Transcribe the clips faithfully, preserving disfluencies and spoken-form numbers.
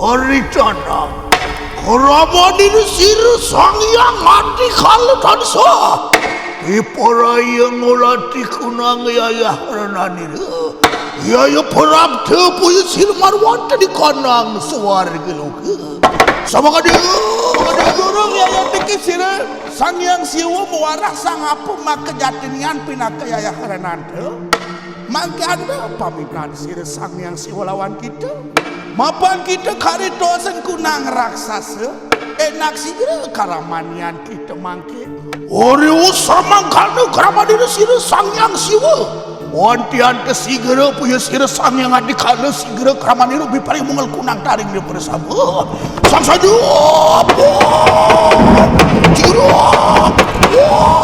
Ari tanang, kramanira sira Sang Hyang Adikala tansah piparaya ngulati kunang yayah rananira. Yaya prapta puyasira marwanta di kanang swarga loka. Samangada, durung yaya teka sira Sang Hyang Siwa mawarah sang apa makajatinian pinaka yayah rananta. Mangkana pamitan sira Sang Hyang Siwa lawan kita. Mapan kita karitosan kunang raksasa, enak sigra karamanian kita mangkin. Ori usah mangkana kramanira sira Sang Hyang Siwa. Wantian ta sigra puyasira Sang Hyang Adikala sigra kramanira biparing mungel kunang taring daripada sama. Sang saja apa? Jirak. Wah.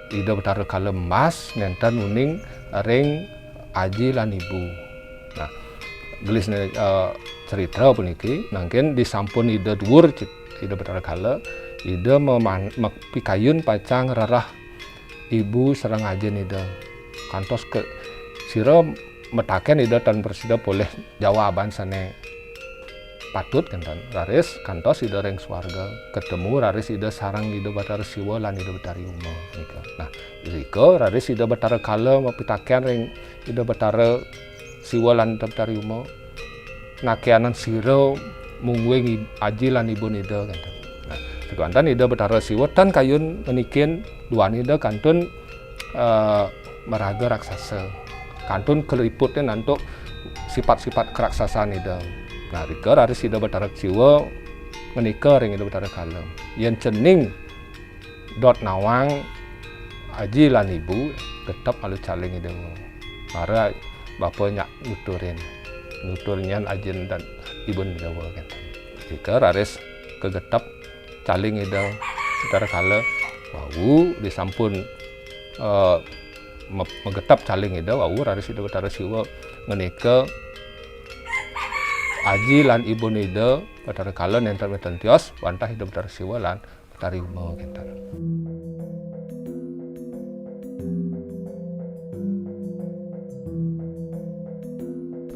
Ida Batara Kala Embas nenten uning ring aji lan ibu. Nah, gelis ne, eh, cerita puniki, mangkin disampun Ida duur cit-, Ida Batara Kala, Ida meman-, mapikayun pacang rereh ibu sareng ajin Ida. Kantos ke sira mataken Ida tan prasida polih jawaban sane patut kenten. Raris kantos Ida ring swarga, ketemu raris Ida sareng Ida Batara Siwa lan Ida Batari Uma nika. Nah, irika raris Ida Batara Kala mapitaken ring Ida Batara Siwa lan Ida Batari Uma, nakianang sira mungguing ib-, aji lan ibun Ida kenten. Nah, sakewanten Ida Batara Siwa tan kayun ngenikin duan Ida kantun, eh, maraga raksasa. Kantun kaliputin antuk sifat-sifat keraksasan Ida. Nah, rika raris Ida Batara Siwa ngenika ring Ida Batara Kala, "Yen cening dot nawang aji lan ibu, getep alu caling Ida." Mara bapa nyak nuturin. Nutur nyan ajin dan ibun Ida kenten. Rika raris kagetep caling Ida Batara Kala, wau disampun, eh, me-, magetep caling Ida, wau raris Ida Batara Siwa ngenika aji lan ibun Ida Batara Kala nenten wenten tios, wantah Ida Batara Siwa lan Batari Uma kenten.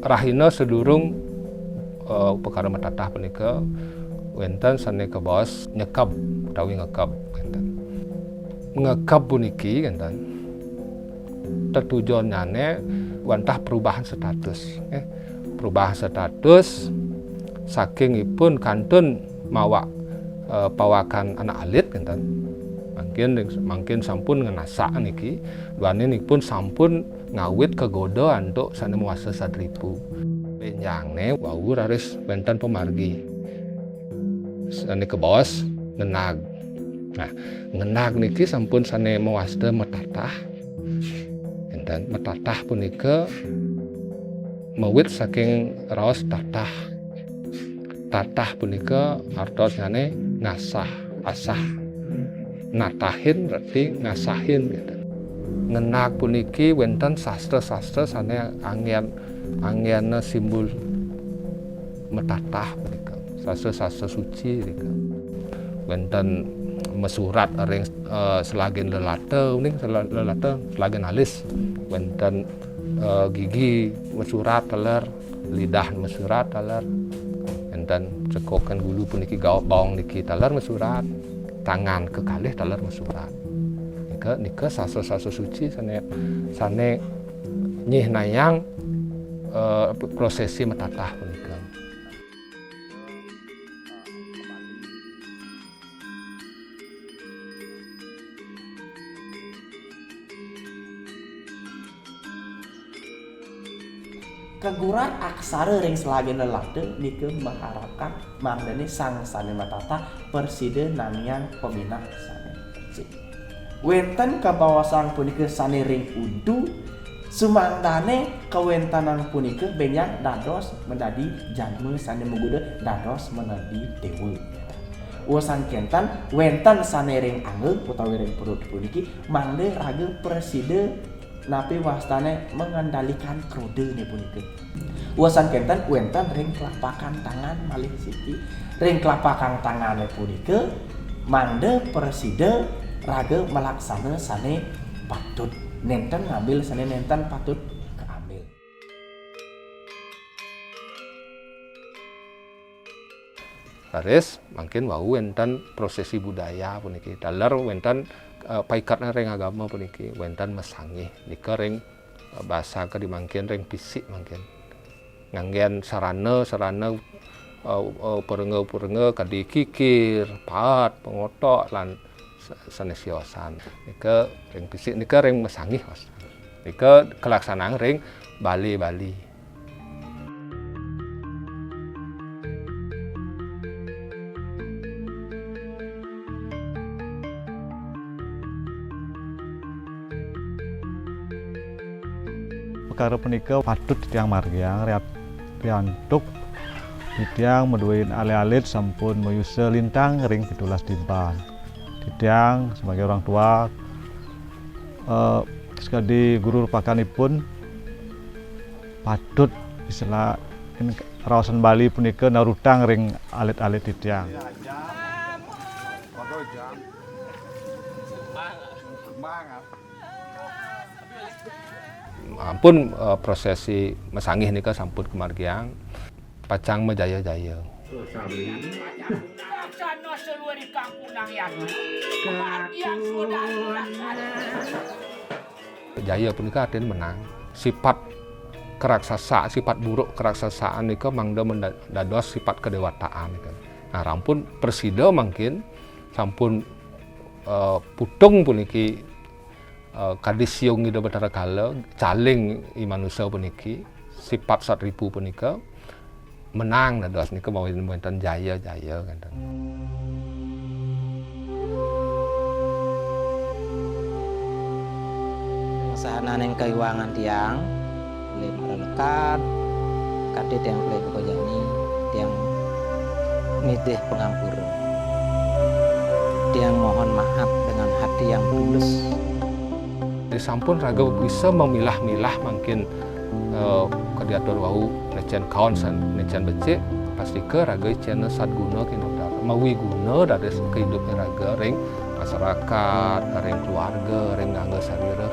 Rahina sadurung, eh, upakara matatah punika, wenten sane kabaos nyekeb utawi ngekeb kenten. Ngekeb puniki kenten, tetujonnyane wantah perubahan status, eh. Perubahan status saking ipun kantun mawak, eh, pawakan anak alit kenten. Mangkin, mangkin sampun ngenasak niki, duaning ipun sampun ngawit kagoda antuk sane mawasta sadripu. Benjangne wau raris wenten pamargi. Sane kabaos ngenag. Nah, ngenag niki sampun sane mawasta matatah. Enten matatah punika mawit saking raos tatah. Tatah punika artosnyane ngasah, asah. Natahin berarti ngasahin gitu. Ngenag puniki wenten sastra-sastra sane anggen, anggen simbol matatah punika. Sastra-sastra suci punika. Wenten masurat ring, eh, selagin lelata, uning sela-, lelata, selagin alis. Wenten, eh, gigi masurat taler, lidah masurat taler. Wenten cekok lan gulu puniki gaok baong niki taler masurat. Tangan kekalih taler masurat. Nika, nika sastra-sastra suci sane, sane nyihnayang, eh, prosesi matatah punika. Kagurat aksara ring selagin lelata nika maharapkan mangdane sang sane matatah prasida namiang paminah sane becik. Wenten kabaosang punika sane ring untu, sumangdane kawentenan punika benjang dados madadi jalma sane maguda dados madadi dewa. Usan kenten, wenten sane ring angga utawi ring perut puniki, mangda raga prasida napi wastane mengendalikan krodane punika. Usan kenten wenten ring telapakan tangan malih siki. Ring telapakan tangane punika mangda prasida Raga malaksana sane patut, nenten ngambil sane nenten patut kaambil. Raris mangkin wau wenten prosesi budaya puniki. Taler wenten, eh, paikatna ring agama puniki, wenten masangih. Nika ring, eh, basa kadi mangkin ring pisik mangkin. Nganggen sarana-sarana, eh, eh, perengga-perengga kadi kikir, paat, pangotok, lan sa-, sanes siosan. Nika ring pisik, nika ring masangih, Mas. Nika kalaksanaan ring bale-bale. Pekara punika patut titiang margiang riat-, riantuk titiang madue alit-alit sampun mayusa lintang ring pitulas timpal. Titiang sebagai orang tua, eh, sekadi guru rupakanipun patut istilah in-, raosan Bali punika narutang ring alit-alit titiang. Ampun, eh, prosesi masangih nika sampun kamargiang, pacang majaya-jaya. Jaya punika artin menang. Sifat karaksasa, sifat buruk karaksasaan nika mangda menda-, dados sifat kedewataan nika. Nah, rampun prasida mangkin sampun, eh, putung puniki, eh, kadi siung Ida Batara Kala, caling i manusa puniki, sifat satripu punika, menang dados nika mawi wenten jaya-jaya ngenten. Sahananing kaiwangan tiang, ulih marelekad, kadi tiang ulih buka jani, tiang nitih pangampura. Tiang mohon maaf dengan hati yang tulus. Disampun raga bisa mamilah-milah mangkin, eh, kadi atur wau, necen kaon san, necen becik, pastika raga icena sadguna kinudar. Mawi guna dados kaidupan raga ring masyarakat, ring keluarga, ring angga sarira.